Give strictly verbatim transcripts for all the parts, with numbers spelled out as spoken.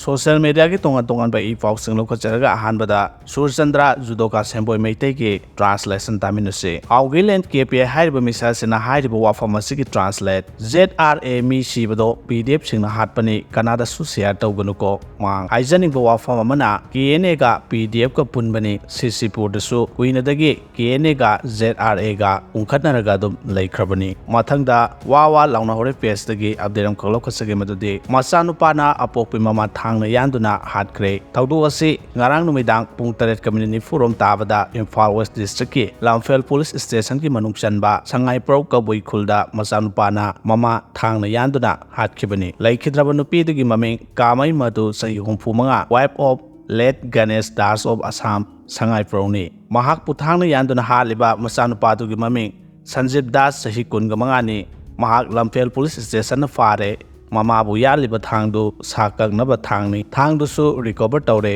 Social ꯃꯦꯗꯤꯌꯥꯒꯤ ꯇꯣꯉꯥꯟ ꯇꯣꯉꯥꯟꯕ ꯏ ꯄꯥꯎꯁꯤꯡ ꯂꯧꯈꯠꯆꯔꯒ ꯑꯍꯥꯟꯕꯗ ꯁꯨꯔꯆꯟꯗ꯭ꯔ ꯖꯨꯗꯣꯀꯥ ꯁꯦꯝꯕꯣꯏ ꯃꯩꯇꯩꯒꯤ ꯇ꯭ꯔꯥꯟꯁꯂꯦꯁꯟ ꯇꯥꯃꯤꯟꯅꯁꯤ꯫ ꯑꯥꯎꯒꯤ ꯂꯦꯟ ꯀꯦ ꯄꯤ ꯑꯥꯏ ꯍꯥꯏꯔꯤꯕ ꯃꯤꯁꯥꯏꯜꯁꯤꯅ ꯍꯥꯏꯔꯤꯕ ꯋꯥꯐꯝ ꯑꯁꯤꯒꯤ ꯇ꯭ꯔꯥꯟꯁꯂꯦꯠ, "ꯖꯦꯠ ꯑꯥꯔ ꯑꯦ ꯃꯤ ꯁꯤꯕꯗꯣ ꯄꯤ ꯗꯤ ꯑꯦꯐꯁꯤꯡꯅ ꯍꯥꯠꯄꯅꯤ, ꯀꯅꯥꯗꯁꯨ ꯁꯤꯌꯥꯔ ꯇꯧꯒꯅꯨꯀꯣ꯫ ꯃꯥꯡ ꯍꯥꯏꯖꯅꯤꯡꯕ ꯋꯥꯐꯝ ꯑꯃꯅ ꯀꯦ ꯑꯦꯟ ꯑꯦꯒ ꯄꯤ ꯗꯤ ꯑꯦꯐꯀ ꯄꯨꯟꯕꯅꯤ꯫ ꯁꯤꯁꯤꯄꯨꯔꯗꯁꯨ ꯀꯨꯏꯅꯗꯒꯤ ꯀꯦ ꯑꯦꯟ ꯑꯦꯒ ꯖꯦꯠ ꯑꯥꯔ ꯑꯦꯒ ꯎꯪꯈꯠꯅꯔꯒ ꯑꯗꯨꯝ ꯂꯩꯈ꯭ꯔꯕꯅꯤ꯫" ꯃꯊꯪꯗ ꯋꯥ ꯋꯥ ꯂꯥꯎꯅ ꯍꯧꯔꯦ ꯄꯦꯖꯇꯒꯤ ꯑꯞꯗꯦꯠ ꯑꯃꯈꯛ ꯂꯧꯈꯠꯆꯒꯦ, ꯃꯗꯨꯗꯤ ꯃꯆꯥꯅꯨꯄꯥꯅ ꯑꯄꯣꯛꯄꯤ ꯃꯃꯥ ꯊꯥꯡꯅ ꯌꯥꯟꯗꯨꯅ ꯍꯥꯠꯈ꯭ꯔꯦ꯫ ꯊꯧꯗꯣꯛ ꯑꯁꯤ ꯉꯔꯥꯡ ꯅꯨꯃꯤꯗꯥꯡ ꯄꯨꯡ ꯇꯔꯦꯠꯀ ꯃꯤꯅꯤꯠ ꯅꯤꯐꯨꯔꯣꯝ ꯇꯥꯕꯗ ꯏꯝꯐꯥꯜ ꯋꯦꯁ ꯗꯤꯁꯇ꯭ꯔꯤꯛꯀꯤ ꯂꯝꯐꯦꯜ ꯄꯨꯂꯤꯁ ꯁ꯭ꯇꯦꯁꯟꯒꯤ ꯃꯅꯨꯡ ꯆꯟꯕ ꯁꯉꯥꯏꯄ꯭ꯔꯧ ꯀꯕꯨꯏ ꯈꯨꯜꯗ ꯃꯆꯥꯅꯨꯄꯥꯅ ꯃꯃꯥ ꯊꯥꯡꯅ ꯌꯥꯟꯗꯨꯅ ꯍꯥꯠꯈꯤꯕꯅꯤ꯫ ꯂꯩꯈꯤꯗ꯭ꯔꯕ ꯅꯨꯄꯤꯗꯨꯒꯤ ꯃꯃꯤꯡ ꯀꯥꯃꯩ ꯃꯗꯨ, ꯆꯍꯤ ꯍꯨꯝꯐꯨ ꯃꯉꯥ, wife of late Ganesh Das of Assam, ꯁꯉꯥꯏꯄ꯭ꯔꯧꯅꯤ꯫ ꯃꯍꯥꯛꯄꯨ ꯊꯥꯡꯅ ꯌꯥꯟꯗꯨꯅ ꯍꯥꯠꯂꯤꯕ ꯃꯆꯥꯅꯨꯄꯥꯗꯨꯒꯤ ꯃꯃꯤꯡ ꯁꯟꯖꯤꯕ ꯗꯥꯁ, ꯆꯍꯤ ꯀꯨꯟꯒ ꯃꯉꯥꯅꯤ꯫ ꯃꯍꯥꯛ ꯂꯝꯐꯦꯜ ꯄꯨꯂꯤꯁ ꯁ꯭ꯇꯦꯁꯟꯅ ꯐꯥꯔꯦ꯫ ꯃꯃꯥꯕꯨ ꯌꯥꯜꯂꯤꯕ ꯊꯥꯡꯗꯨ ꯁꯥ ꯀꯛꯅꯕ ꯊꯥꯡꯅꯤ꯫ ꯊꯥꯡꯗꯨꯁꯨ ꯔꯤꯀꯣꯚꯔ ꯇꯧꯔꯦ꯫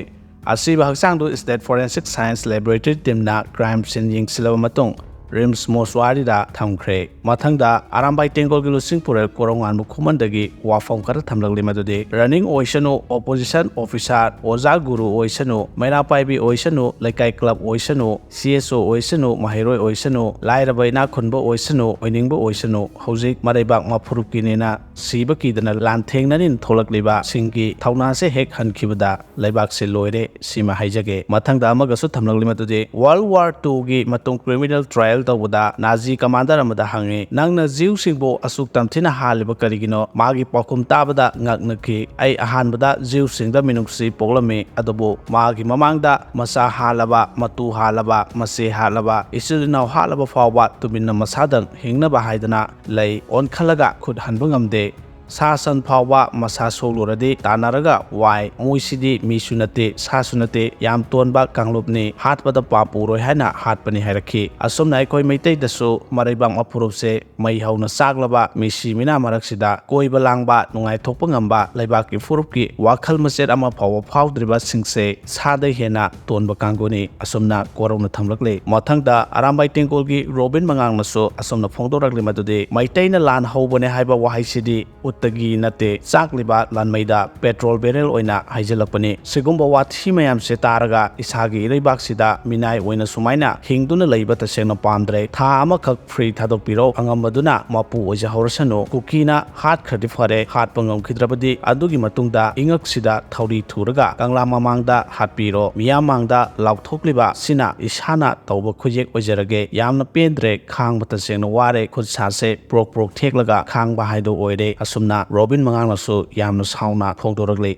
ꯑꯁꯤꯕ ꯍꯛꯆꯥꯡꯗꯨ ꯁ꯭ꯇꯦꯠ ꯐꯣꯔꯦꯟꯁꯤꯛ ꯁꯥꯏꯟꯁ ꯂꯦꯕꯣꯔꯦꯇꯔꯤ ꯇꯤꯝꯅ ꯀ꯭ꯔꯥꯏꯝ ꯁꯤꯟ ꯌꯦꯡꯁꯤꯜꯂꯕ ꯃꯇꯨꯡ ꯔꯤꯝꯁ ꯃꯣꯁꯨꯋꯥꯔꯤꯗ ꯊꯝꯈ꯭ꯔꯦ꯫ ꯃꯊꯪꯗ ꯑꯔꯥꯝꯕꯥꯏ ꯇꯦꯡꯒꯣꯜꯒꯤ ꯂꯨꯆꯤꯡ ꯄꯨꯔꯦꯜ ꯀꯣꯔꯧꯉꯥꯟꯕ ꯈꯨꯃꯟꯗꯒꯤ ꯋꯥꯐꯝ ꯈꯔ ꯊꯝꯂꯛꯂꯤ, ꯃꯗꯨꯗꯤ ꯔꯟꯅꯤꯡ ꯑꯣꯏꯁꯅꯨ, ꯑꯣꯄꯣꯖꯤꯁꯟ ꯑꯣꯐꯤꯁꯥꯔ, ꯑꯣꯖꯥ ꯒꯨꯔꯨ ꯑꯣꯏꯁꯅꯨ, ꯃꯩꯔꯥ ꯄꯥꯏꯕꯤ ꯑꯣꯏꯁꯅꯨ, ꯂꯩꯀꯥꯏ ꯀ꯭ꯂꯕ ꯑꯣꯏꯁꯅꯨ, ꯁꯤ ꯑꯦꯁ ꯑꯣ ꯑꯣꯏꯁꯅꯨ, ꯃꯍꯩꯔꯣꯏ ꯑꯣꯏꯁꯅꯨ, ꯂꯥꯏꯔꯕ ꯏꯅꯥꯛ ꯈꯨꯟꯕ ꯑꯣꯏꯁꯅꯨ, ꯑꯣꯏꯅꯤꯡꯕ ꯑꯣꯏꯁꯅꯨ, ꯍꯧꯖꯤꯛ ꯃꯔꯩꯕꯥꯛ ꯃꯐꯨꯔꯨꯞꯀꯤꯅꯦꯅ ꯁꯤꯕ ꯀꯤꯗꯅ ꯂꯥꯟꯊꯦꯡꯅꯔꯤꯅ ꯊꯣꯛꯂꯛꯂꯤꯕꯁꯤꯡꯒꯤ ꯊꯧꯅꯥꯁꯦ ꯍꯦꯛ ꯍꯟꯈꯤꯕꯗ ꯂꯩꯕꯥꯛꯁꯦ ꯂꯣꯏꯔꯦ, ꯁꯤꯃ ꯍꯥꯏꯖꯒꯦ꯫ ꯃꯊꯪꯗ ꯑꯃꯒꯁꯨ ꯊꯝꯂꯛꯂꯤ, ꯃꯗꯨꯗꯤ World War Two ꯒꯤ ꯃꯇꯨꯡ ꯀ꯭ꯔꯤꯃꯤꯅꯦꯜ ꯇ꯭ꯔꯥꯏꯌꯦꯜ ꯇꯧꯕꯗ ꯅꯥꯖꯤ ꯀꯃꯥꯟꯗꯔ ꯑꯃꯗ ꯍꯪꯉꯤ, "ꯅꯪꯅ ꯖꯤꯎꯁꯤꯡꯕꯨ ꯑꯁꯨꯛ ꯇꯝꯊꯤꯅ ꯍꯥꯜꯂꯤꯕ ꯀꯔꯤꯒꯤꯅꯣ?" ꯃꯥꯒꯤ ꯄꯥꯎꯈꯨꯝ ꯇꯥꯕꯗ ꯉꯛꯅꯈꯤ꯫ "ꯑꯩ ꯑꯍꯥꯟꯕꯗ ꯖꯤꯎꯁꯤꯡꯗ ꯃꯤꯅꯨꯡꯁꯤ ꯄꯣꯛꯂꯝꯃꯤ, ꯑꯗꯨꯕꯨ ꯃꯥꯒꯤ ꯃꯃꯥꯡꯗ ꯃꯆꯥ ꯍꯥꯜꯂꯕ, ꯃꯇꯨ ꯍꯥꯜꯂꯕ, ꯃꯆꯦ ꯍꯥꯠꯂꯕ, ꯏꯆꯤꯜ ꯏꯅꯥꯎ ꯍꯥꯠꯂꯕ ꯐꯥꯎꯕ ꯇꯨꯃꯤꯟꯅ ꯃꯁꯥꯗꯪ ꯍꯤꯡꯅꯕ ꯍꯥꯏꯗꯅ ꯂꯩ, ꯑꯣꯟꯈꯠꯂꯒ ꯈꯨꯠ ꯍꯟꯕ ꯉꯝꯗꯦ꯫ ꯁꯥ ꯁꯟ ꯐꯥꯎꯕ ꯃꯁꯥ ꯁꯣꯛꯂꯨꯔꯗꯤ ꯇꯥꯟꯅꯔꯒ ꯋꯥꯏ꯫ ꯃꯣꯏꯁꯤꯗꯤ ꯃꯤꯁꯨ ꯅꯠꯇꯦ, ꯁꯥꯁꯨ ꯅꯠꯇꯦ, ꯌꯥꯝ ꯇꯣꯟꯕ ꯀꯥꯡꯂꯨꯞꯅꯤ, ꯍꯥꯠꯄꯗ ꯄꯥꯞ ꯄꯨꯔꯣꯏ ꯍꯥꯏꯅ ꯍꯥꯠꯄꯅꯤ" ꯍꯥꯏꯔꯛꯈꯤ꯫ ꯑꯁꯨꯝꯅ ꯑꯩꯈꯣꯏ ꯃꯩꯇꯩꯗꯁꯨ ꯃꯔꯩꯕꯥꯛ ꯃꯐꯨꯔꯨꯞꯁꯦ ꯃꯩ ꯍꯧꯅ ꯆꯥꯛꯂꯕ ꯃꯤꯁꯤ ꯃꯤꯅꯥ ꯃꯔꯛꯁꯤꯗ ꯀꯣꯏꯕ ꯂꯥꯡꯕ, ꯅꯨꯡꯉꯥꯏꯊꯣꯛꯄ ꯉꯝꯕ, ꯂꯩꯕꯥꯛꯀꯤ ꯐꯨꯔꯨꯞꯀꯤ ꯋꯥꯈꯜ ꯃꯆꯦꯠ ꯑꯃ ꯐꯥꯎꯕ ꯐꯥꯎꯗ꯭ꯔꯤꯕꯁꯤꯡꯁꯦ ꯁꯥꯗꯩ ꯍꯦꯟꯅ ꯇꯣꯟꯕ ꯀꯥꯡꯕꯨꯅꯤ꯫ ꯑꯁꯨꯝꯅ ꯀꯣꯔꯧꯅ ꯊꯝꯂꯛꯂꯤ꯫ ꯃꯊꯪꯗ ꯑꯔꯥꯝꯕꯥꯏ ꯇꯦꯡꯒꯣꯜꯒꯤ ꯔꯣꯕꯤꯟ ꯃꯉꯥꯡꯅꯁꯨ ꯑꯁꯨꯝꯅ ꯐꯣꯡꯗꯣꯔꯛꯂꯤ, ꯃꯗꯨꯗꯤ ꯃꯩꯇꯩꯅ ꯂꯥꯟ ꯍꯧꯕꯅꯦ ꯍꯥꯏꯕ ꯋꯥꯍꯩꯁꯤꯗꯤ ꯎꯠ ꯇꯒꯤ ꯅꯠꯇꯦ, ꯆꯥꯛꯂꯤꯕ ꯂꯥꯟꯃꯩꯗ ꯄꯦꯇ꯭ꯔꯣꯜ ꯕꯦꯔꯦꯜ ꯑꯣꯏꯅ ꯍꯩꯖꯤꯜꯂꯛꯄꯅꯤ꯫ ꯁꯤꯒꯨꯝꯕ ꯋꯥꯊꯤ ꯃꯌꯥꯝꯁꯦ ꯇꯥꯔꯒ ꯏꯁꯥꯒꯤ ꯏꯔꯩꯕꯥꯛꯁꯤꯗ ꯃꯤꯅꯥꯏ ꯑꯣꯏꯅ ꯁꯨꯃꯥꯏꯅ ꯍꯤꯡꯗꯨꯅ ꯂꯩꯕ ꯇꯁꯦꯡꯅ ꯄꯥꯝꯗ꯭ꯔꯦ꯫ ꯊꯥ ꯑꯃꯈꯛ ꯐ꯭ꯔꯤ ꯊꯥꯗꯣꯛꯄꯤꯔꯣ, ꯑꯉꯝꯕꯗꯨꯅ ꯃꯄꯨ ꯑꯣꯏꯖꯍꯧꯔꯁꯅꯨ꯫ ꯀꯨꯀꯤꯅ ꯍꯥꯠꯈ꯭ꯔꯗꯤ ꯐꯔꯦ, ꯍꯥꯠꯄ ꯉꯝꯈꯤꯗ꯭ꯔꯕꯗꯤ ꯑꯗꯨꯒꯤ ꯃꯇꯨꯡꯗ ꯏꯉꯛꯁꯤꯗ ꯊꯧꯔꯤ ꯊꯨꯔꯒ ꯀꯪꯂꯥ ꯃꯃꯥꯡꯗ ꯍꯥꯠꯄꯤꯔꯣ꯫ ꯃꯤꯌꯥꯝ ꯃꯥꯡꯗ ꯂꯥꯎꯊꯣꯛꯂꯤꯕ ꯁꯤꯅ ꯏꯁꯥꯅ ꯇꯧꯕ ꯈꯨꯌꯦꯛ ꯑꯣꯏꯖꯔꯒꯦ꯫ ꯌꯥꯝꯅ ꯄꯦꯟꯗ꯭ꯔꯦ, ꯈꯥꯡꯕ ꯇꯁꯦꯡꯅ ꯋꯥꯔꯦ, ꯈꯨꯠ ꯁꯥꯁꯦ ꯄ꯭ꯔꯣꯛ ꯄ꯭ꯔꯣꯛ ꯊꯦꯛꯂꯒ ꯈꯥꯡꯕ ꯍꯥꯏꯗꯣ ꯑꯣꯏꯔꯦ꯫ ꯑꯁꯨꯝꯅ ꯔꯣꯕꯤꯟ ꯃꯉꯥꯡꯅꯁꯨ ꯌꯥꯝꯅ ꯁꯥꯎꯅ ꯐꯣꯡꯗꯣꯔꯛꯂꯤ꯫